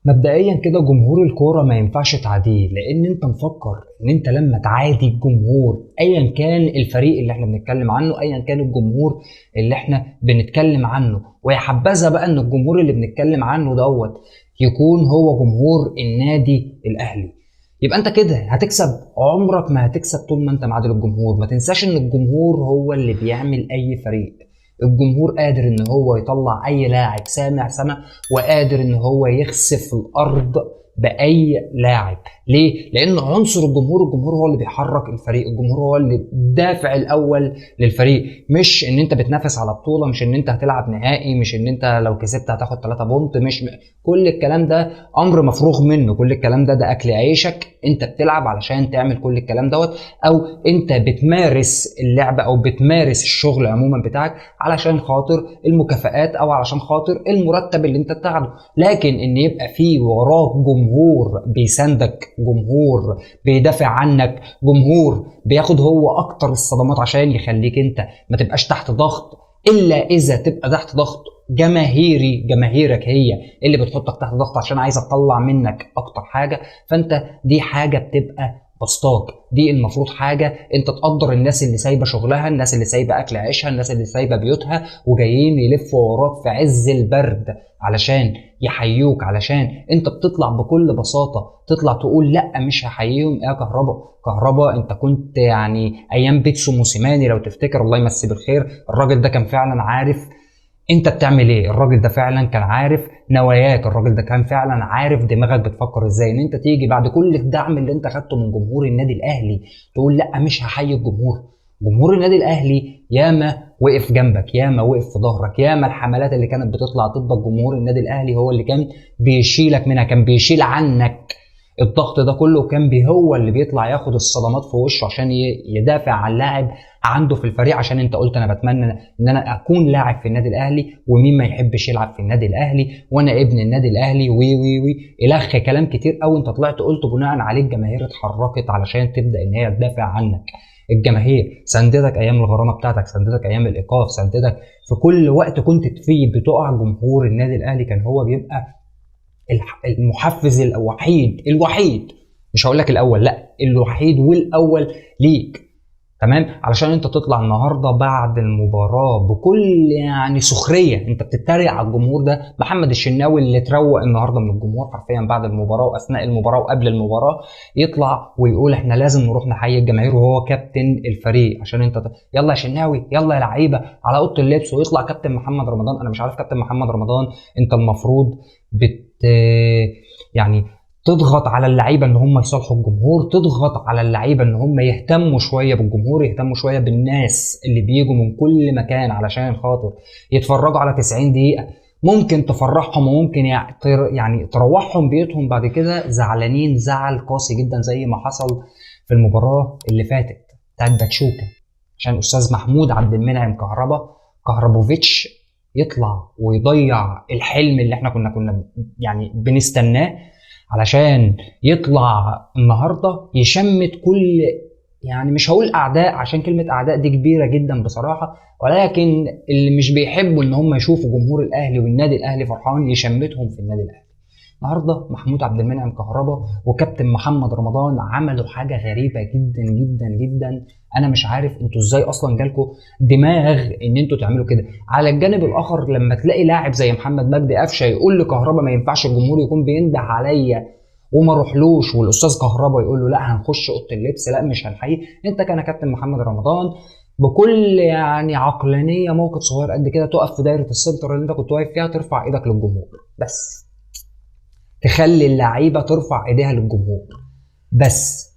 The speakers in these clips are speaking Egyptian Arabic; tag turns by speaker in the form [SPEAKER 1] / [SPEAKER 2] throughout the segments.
[SPEAKER 1] مبدئيا كده جمهور الكورة ما ينفعش تعاديه، لان انت مفكر ان انت لما تعادي الجمهور ايا كان الفريق اللي احنا بنتكلم عنه، ايا كان الجمهور اللي احنا بنتكلم عنه، ويا حبذا بقى ان الجمهور اللي بنتكلم عنه دوت يكون هو جمهور النادي الاهلي، يبقى انت كده هتكسب. عمرك ما هتكسب طول ما انت معادل الجمهور. ما تنساش ان الجمهور هو اللي بيعمل اي فريق، الجمهور قادر ان هو يطلع اي لاعب سامع سما، وقادر ان هو يخسف الارض باي لاعب. ليه؟ لان عنصر الجمهور، الجمهور هو اللي بيحرك الفريق، الجمهور هو اللي الدافع الاول للفريق. مش ان انت بتنافس على بطوله، مش ان انت هتلعب نهائي، مش ان انت لو كسبت هتاخد 3 بونت، مش كل الكلام ده امر مفروغ منه. كل الكلام ده اكل عيشك، انت بتلعب علشان تعمل كل الكلام دوت، او انت بتمارس اللعبة او بتمارس الشغل عموما بتاعك علشان خاطر المكافآت او علشان خاطر المرتب اللي انت بتاخده. لكن ان يبقى في وراك جمهور بيساندك، جمهور بيدافع عنك، جمهور بياخد هو اكتر الصدمات عشان يخليك انت ما تبقاش تحت ضغط، الا اذا تبقى تحت ضغط جماهيري، جماهيرك هي اللي بتحطك تحت ضغط عشان عايزه تطلع منك اكتر حاجة. فانت دي حاجة بتبقى بسطاك، دي المفروض حاجة انت تقدر الناس اللي سايبه شغلها، الناس اللي سايبه اكل عيشها، الناس اللي سايبه بيوتها وجايين يلفوا وراك في عز البرد علشان يحيوك، علشان انت بتطلع بكل بساطة تطلع تقول لا مش هحييهم. يا كهربا، كهربا انت كنت يعني ايام بيتسو موسيماني لو تفتكر، الله يمسيه بالخير، الراجل ده كان فعلا عارف انت بتعمل ايه، الراجل ده فعلا كان عارف نواياك، الراجل ده كان فعلا عارف دماغك بتفكر ازاي. ان انت تيجي بعد كل الدعم اللي انت خدته من جمهور النادي الاهلي تقول لا مش هحيي الجمهور. جمهور النادي الاهلي ياما وقف جنبك، ياما وقف في ظهرك، ياما الحملات اللي كانت بتطلع ضدك جمهور النادي الاهلي هو اللي كان بيشيلك منها، كان بيشيل عنك الضغط ده كله، كان هو اللي بيطلع ياخد الصدمات في وشه عشان يدافع عن لاعب عنده في الفريق، عشان انت قلت انا بتمنى ان انا اكون لاعب في النادي الاهلي، ومين ما يحبش يلعب في النادي الاهلي، وانا ابن النادي الاهلي، وي وي وي الخ كلام كتير قوي انت طلعت قلته بناء عليه الجماهير اتحركت علشان تبدا ان هي تدافع عنك. الجماهير سندتك ايام الغرامة بتاعتك، سندتك ايام الايقاف، سندتك في كل وقت كنت فيه بتقع. جمهور النادي الاهلي كان هو بيبقى المحفز الوحيد، الوحيد، مش هقول لك الاول، لا الوحيد والاول ليك، تمام؟ علشان انت تطلع النهارده بعد المباراة بكل يعني سخرية انت بتتريق على الجمهور ده. محمد الشناوي اللي تروق النهارده من الجمهور حرفيا بعد المباراة واثناء المباراة وقبل المباراة، يطلع ويقول احنا لازم نروح نحيي الجماهير وهو كابتن الفريق، عشان انت يلا يا شناوي، يلا يا لعيبة على اوضة اللبس. ويطلع كابتن محمد رمضان، انا مش عارف كابتن محمد رمضان انت المفروض يعني تضغط على اللعيبة ان هم يصالحوا الجمهور، تضغط على اللعيبة ان هم يهتموا شوية بالجمهور، يهتموا شوية بالناس اللي بيجوا من كل مكان علشان خاطر يتفرجوا على 90 دقيقة. ممكن تفرحهم وممكن يعني تروحهم بيوتهم بعد كده زعلانين زعل قاسي جدا، زي ما حصل في المباراة اللي فاتت بتاعت باتشوكا، عشان استاذ محمود عبد المنعم كهربوفيتش يطلع ويضيع الحلم اللي احنا كنا يعني بنستناه، علشان يطلع النهارده يشمت كل، يعني مش هقول اعداء عشان كلمة اعداء دي كبيرة جدا بصراحة، ولكن اللي مش بيحبوا ان هم يشوفوا جمهور الاهلي والنادي الاهلي فرحان يشمتهم في النادي الاهلي. النهارده محمود عبد المنعم كهربا وكابتن محمد رمضان عملوا حاجة غريبة جدا جدا جدا، انا مش عارف انتوا ازاي اصلا جالكوا دماغ ان انتوا تعملوا كده. على الجانب الاخر لما تلاقي لاعب زي محمد مجدي قفشه يقول لكهربا ما ينفعش الجمهور يكون بينده عليا وما روحلوش، والاستاذ كهربا يقول له لا هنخش اوضة اللبس، لا مش هنحيي، انت كان كابتن محمد رمضان بكل يعني عقلانية موقف صغير قد كده تقف في دايرة السنتر اللي انت كنت واقف فيها، ترفع ايدك للجمهور بس، تخلي اللعيبة ترفع ايديها للجمهور بس.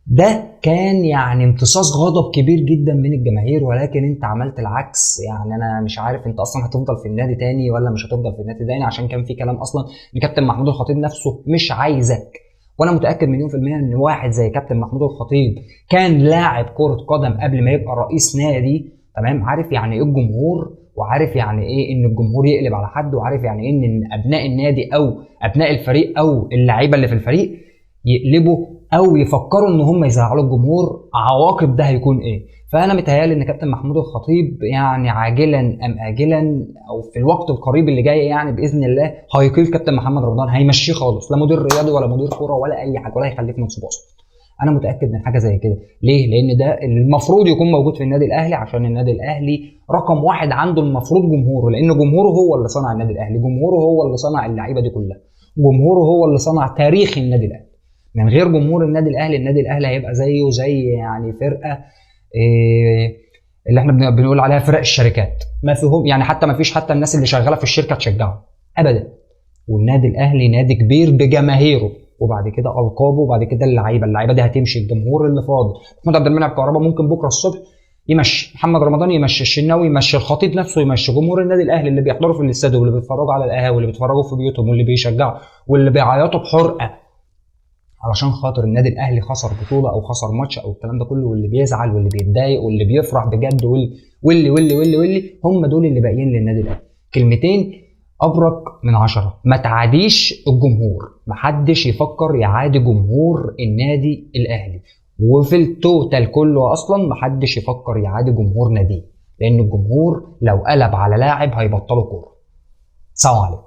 [SPEAKER 1] ده كان يعني امتصاص غضب كبير جدا من الجماهير، ولكن انت عملت العكس. يعني انا مش عارف انت اصلا هتفضل في النادي تاني ولا مش هتفضل في النادي تاني، عشان كان في كلام اصلا ان كابتن محمود الخطيب نفسه مش عايزك، وانا متاكد مليون في المية ان واحد زي كابتن محمود الخطيب كان لاعب كره قدم قبل ما يبقى رئيس نادي، تمام؟ عارف يعني ايه الجمهور، وعارف يعني ايه ان الجمهور يقلب على حد، وعارف يعني ايه ان ابناء النادي او ابناء الفريق او اللعيبة اللي في الفريق يقلبوا او يفكروا ان هم يزعلوا الجمهور، عواقب ده هيكون ايه. فانا متهيألي ان كابتن محمود الخطيب يعني عاجلا ام اجلا او في الوقت القريب اللي جاي يعني باذن الله هيقيل كابتن محمد رمضان، هيمشيه خالص، لا مدير رياضي ولا مدير كورة ولا اي حاجة، ولا هيخليه في منصب اصلا. انا متاكد من حاجة زي كده. ليه؟ لان ده اللي المفروض يكون موجود في النادي الاهلي، عشان النادي الاهلي رقم واحد عنده المفروض جمهوره، لان جمهوره هو اللي صنع النادي الاهلي، جمهوره هو اللي صنع اللعيبة دي كلها، جمهوره هو اللي صنع تاريخ النادي الاهلي. من غير جمهور النادي الاهلي، النادي الاهلي هيبقى زيه زي يعني فرقه اللي احنا بنقول عليها فرق الشركات، ما فيهم يعني حتى ما فيش حتى الناس اللي شغالة في الشركة تشجعه ابدا. والنادي الاهلي نادي كبير بجماهيره، وبعد كده القابه، وبعد كده اللعيبة دي هتمشي، الجمهور اللي فاضل. محمود عبد المنعم كهربا ممكن بكره الصبح يمشي، محمد رمضان يمشي، الشناوي يمشي، الخطيب نفسه يمشي، جمهور النادي الاهلي اللي بيحضروا في الاستاد واللي بيتفرجوا على القهاوي واللي بيتفرجوا في بيوتهم واللي بيشجعوا واللي بيعيطوا بحرقه علشان خاطر النادي الاهلي خسر بطوله او خسر ماتش او الكلام ده كله، واللي بيزعل واللي بيتضايق واللي بيفرح بجد واللي واللي واللي واللي هم دول اللي باقيين للنادي الاهلي. كلمتين ابرك من 10، ما تعاديش الجمهور، محدش يفكر يعادي جمهور النادي الاهلي، وفي ال total كله اصلا محدش يفكر يعادي جمهور ناديه، لان الجمهور لو قلب على لاعب هيبطلوا كورة. سلام عليكم.